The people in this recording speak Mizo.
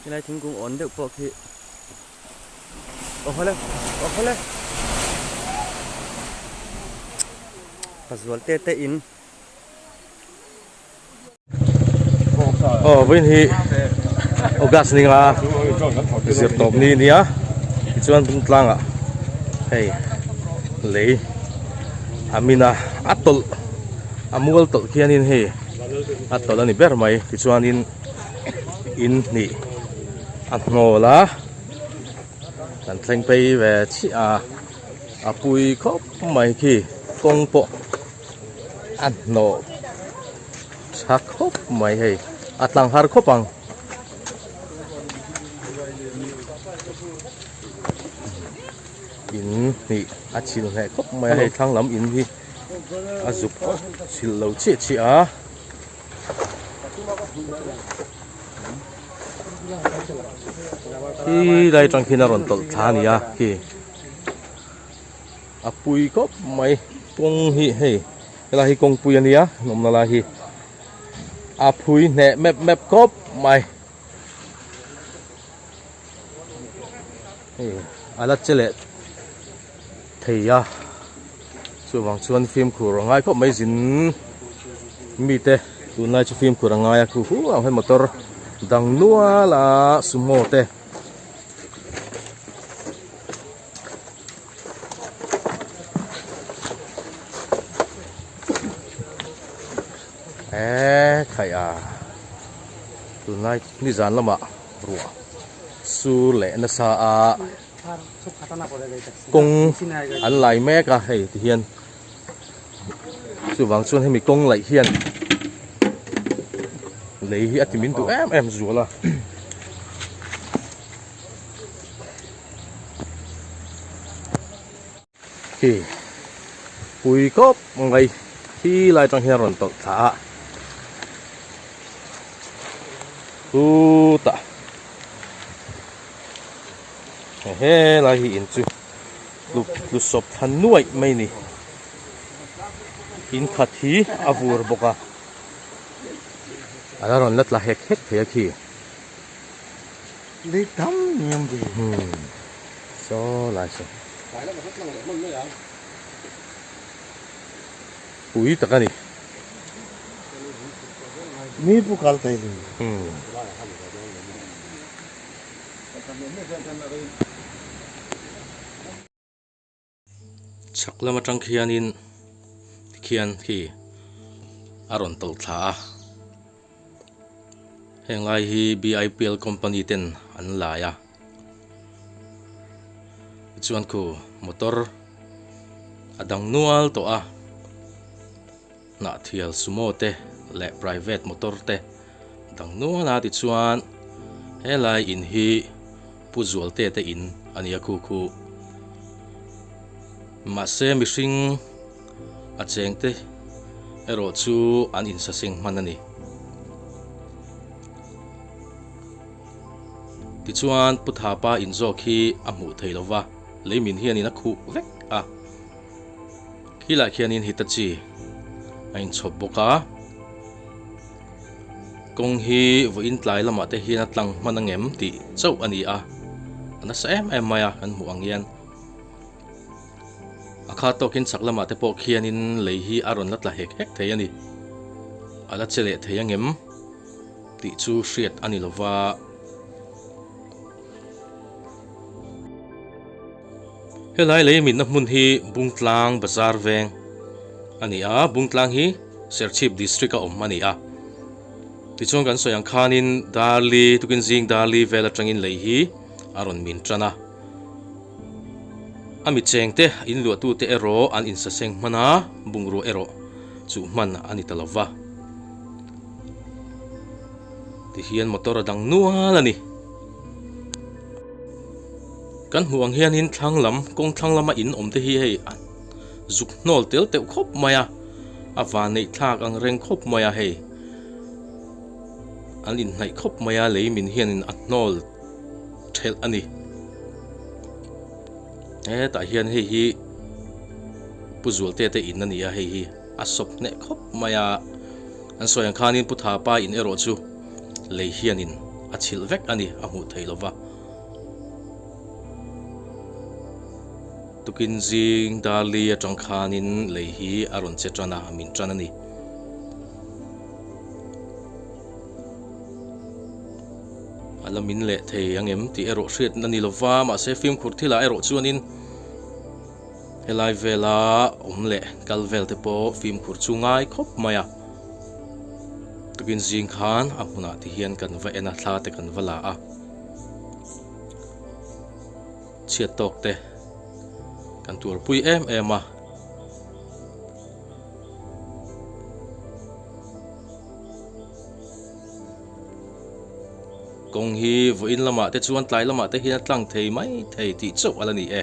Helai thingkung awn deuh pawh khi aw hawle aw hawle pazual te te in. Aw vawiin hi August ni nga zir tawp ni nia tichuan Bungtlang ah hei lei a min a a tawlh a mual tawlh khianin hei a tawlh a ni ber mai tichuanin in hnih a hnawl a kan thleng phei ve chiah a a pui khawp mai khi kawng pawh a hnawh tha khawp mai hei a tlang har khawp ang. In hnih a chhilh hneh khawp mai a hei thlang lam in hi a zuk chhilh lo chiah chiah a. Khi lai atang khian a rawn tawlh thla a ni a khi. A pui khawp mai kawng hi hei helai hi kawngpui a nia nawmna lai hi a phui hneh mep mep khawp mai hei a la che leh thei a chuvang chuan fimkhur a ngai khawp mai zin mite tunlai chu fimkhur a ngai a khu hu ang hian motor dang nual a sumo te. Eee khaih a tunlai nizan lamah ruah sur leh nasa a kawng an lai mek a hei ti hian chuvang chuan hemi kawng laih hian lei hi a ti min duh em em zual a. Khi pui khawp mai khi lai tang hian rawn tawlh thla a chutah he lai hi in chu tlu sawp thla nuaih mai a ni in khat hi a vur bawk a a la rawn la tla hek hek thei a khi. Lei tam niam ve. Hmm. Saw lai saw. Pui tak a ni. Mi pu kal thei lo. Hmm. Chhak lam atang khianin tikhian khi a rawn tawlh thla a, heng lai hi B_I_P_L company ten an lai a, tichuan khu motor a dang nual tawh a, hnahthial sumo te leh private motor te dang nual a tichuan helai in hi Pu Zualte te in a nia khu khu. Mahse mihring a cheng te erawh chu an insaseng hman a ni. Tichuan Pu Thapa in zawk hi a hmuh thei lova, leimin hianin a khuh vek a. Khilai khianin Hitachi a inchhawp bawk a. Kawng hi vawiin tlai lamah te hian a tlang hman ang em tih chauh a ni a, a nasa em em mai a kan hmuh ang hian. A kha tawkin chhak lamah te pawh khianin lei hi a rawn la tla hek hek thei a ni. A la che leh thei ang em tih chu hriat a ni lova. Helai lei mitna hmun hi Bungtlang Bazar veng a ni a, Bungtlang hi Serchhip District a awm a ni a. Tichuan kan sawi ang khanin Darli tukin zing Darli vel atangin lei hi a rawn min tan a. A mitcheng te in luahtute erawh an insaseng hman a, bungrua erawh chu hman a ni ta lo va. Tihian motor a dang nual a ni. Kan hmuh ang hianin thlang lam kawng thlang lama in awm te hi hei a zuk hnawl tel teuh khawp mai a, a van neih thlak ang reng khawp mai a hei an inhnaih khawp mai a lei min hianin a hnawl thelh a ni. Hetah hian hei hi Pu Zualte te in a ni a hei hi a sawp hneh khawp mai a, an sawi ang khanin Pu Thapa in erawh chu lei hianin. a chhilh vek a ni a hmuh theih lova. Tukin zing Darli atang khanin lei hi a rawn che tan a, a min tan a ni. A la min leh thei ang em tih erawh hriat a ni lova, mahse fimkhur thilah erawh chuanin helai vela awm leh kal vel te pawh fimkhur chu ngai khawp mai a. Tukin zing khan a hmunah ti hian kan va en a, thla te kan va la a. Chhiat tawk te kan tuarpui em em a. Kawng hi vawiin lamah te chuan tlai lamah te hian a tlang thei mai thei tih chauh a la ni e.